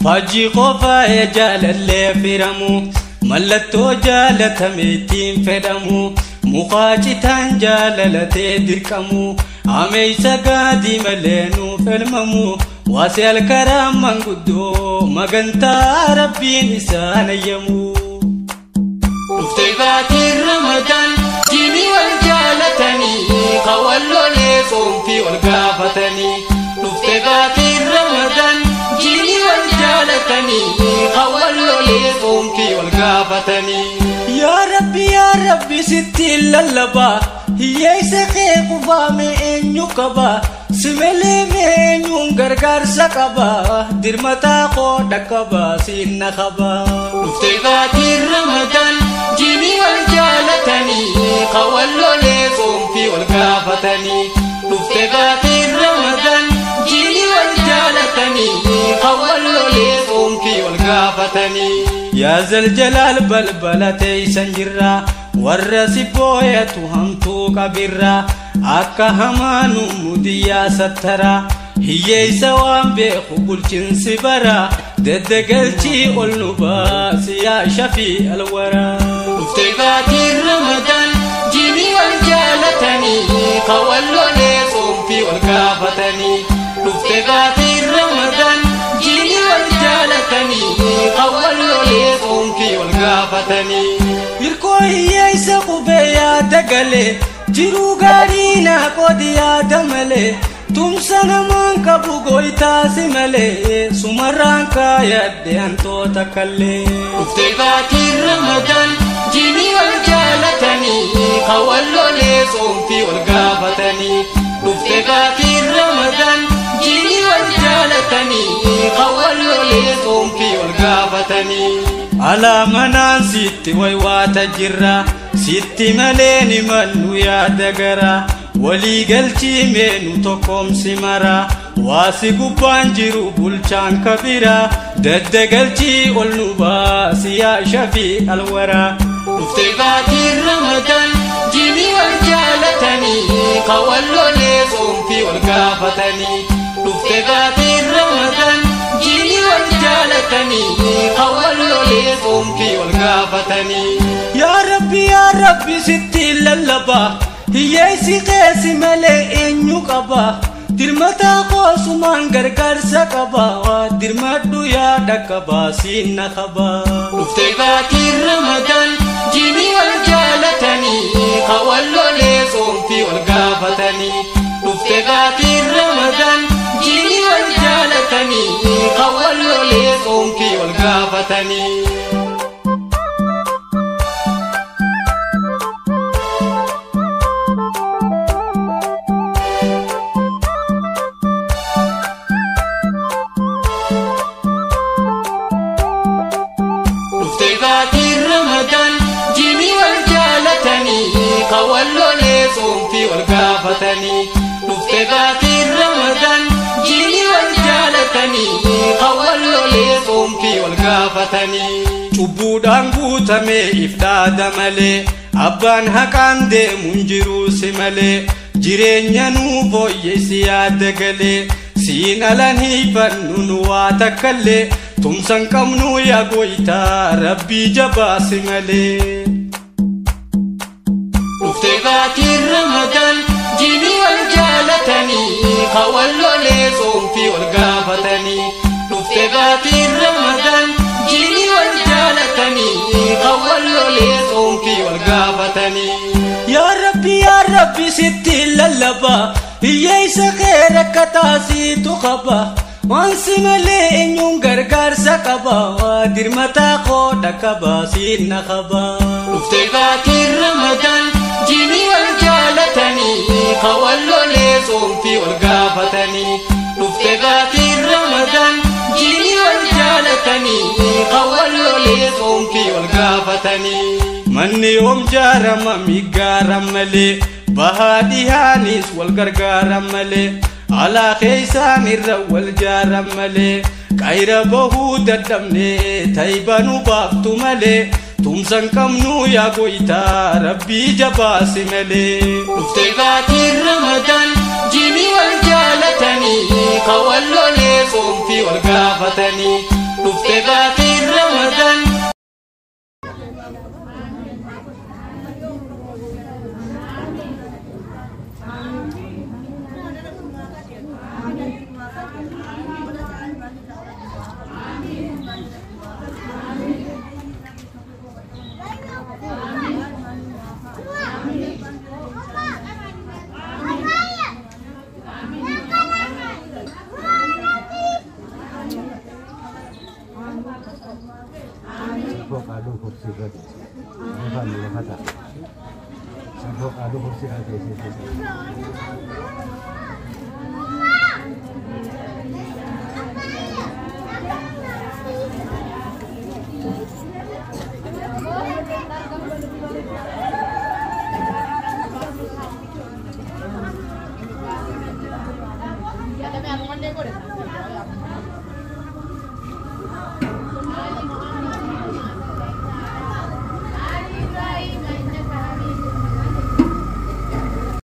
Faajjii qofaa jaalallee firamu mallattoo jaalatame ittiin fedhamu mukaa citaan jaalalatee dirqamu ameeysa gaadii malee nuuf elmamu waasii alkaraa manguddoo magantaa rabbiin isaan ayyamu. Dhuftee baatiin Ramadaan jiini wal jaalatanii kawallolee soomtii wal gaafatanii. Dhuftee baatiin Ramadaan jiini wal jaalatanii kawallolee soomtii wal gaafatanii. Yaa Rabbi yaa Rabbi sitti lallabaa hiyyeessa kee kufaame eenyu qaba si malee eenyuun gargaarsa qaba dirmataa koo dhaqqaba siin na qaba. Dhuftee baatiin Ramadaan jiini wal jaalatanii kawallolee soomtii wal gaafatanii. Dhuftee baatiin Ramadaan jiini wal jaalatanii kawallolee soomtii wal gaafatanii. Yaa zaljalaal balbala teeysan jirra warra si booyatu hamtuu qabirra akka hamaanu mudiyyaa sattara hiyyeessa waan beeku bulchinsi bara deddegalchii ol nu baasi yaa shafii alwaraa. Dhuftee baatiin Ramadaan jiini wal jaalatanii kawallolee soomtii wal gaafatanii. Dhuftee baatiin Ramadaan jiini wal jaalatanii kawallolee soomtii wal gaafatanii. Hirkoo hiyyeessa qubee yaada galee jiruu gaarii naa qoodi yaada malee tumsa namaan qabu gooytaasi malee sumarraan kaayadhe hantoota kallee. Dhuftee baatiin Ramadaan jiini wal jaalatanii kawallolee soomtii wal gaafatanii. Dhuftee baatiin Ramadaan jiini wal jaalatanii kawallolee soomtii wal gaafatanii. Alaa manaan sitti waywaata jirra sitti malee ni mannu yaada gara walii galchii meenu tokkoomsi mara waasi gubbaan jiru bulchaan kabira daddagalchii ol nu baasi yaa shafii alwaraa. Dhuftee baatiin Ramadaan jiini wal jaalatanii kawallolee soomtii wal gaafatanii. Dhuftee baatiin Ramadaan jiini wal jaalatanii kawallolee soomtii wal gaafatanii. Yaa Rabbi yaa Rabbi sitti lallabaa hiyyeessi keessa malee eenyu qaba dirmataa koosumaan gargaarsa qaba dirmadhu yaa dhaqqaba siin na qaba. Dhuftee baatiin Ramadaan jiini wal jaalatanii kawallolee soomtii wal gaafatanii. Dhuftee baatiin Ramadaan jiini wal jaalatanii kawallolee soomtii wal gaafatanii. Dhuftee baatiin Ramadaan jiini wal jaalatanii kawallolee soomtii wal gaafatanii. Dhuftee baatiin Ramadaan jiini wal jaalatanii kawallolee soomtii wal gaafatanii. Cubbuudhaan guutamee ifdhaada malee abbaan haqaan deemuun jiruu si malee jireenya nuu fooyyessi yaada galee siin alan hiifannu nu waa takkallee tumsan qabnu yaa gooytaa rabbii jabaasi malee. Dhuftee baatiin Ramadaan jiini wal jaalatanii kawallolee soomtii wal gaafatanii. Dhuftee baatiin Ramadaan jiini wal jaalatanii kawallolee soomtii wal gaafatanii. Yaa Rabbi yaa Rabbi sitti lallabaa hiyyeessa kee rakkataa siitu qaba waan si malee eenyuun gargaarsa qaba dirmataa koo dhaqqaba siin na qaba. Dhuftee baatiin Ramadaan jiini wal jaalatanii kawallolee soomtii wal gaafatanii. Dhuftee baatiin Ramadaan jiini wal jaalatanii kawallolee soomtii wal gaafatanii. Manni yoom jaarama migaara malee bahaa dhihaanis wal gargaara malee alaa keeysaan irra wal jaara malee qayra bahuu dadhabnee tayba nu baaftu malee tumsan qabnu yaa gooytaa rabbii jabaasi malee. Dhuftee baatiin Ramadaan jiini wal jaalatanii kawallolee soomtii wal gaafatanii. Dhuftee baatiin Ramadaan.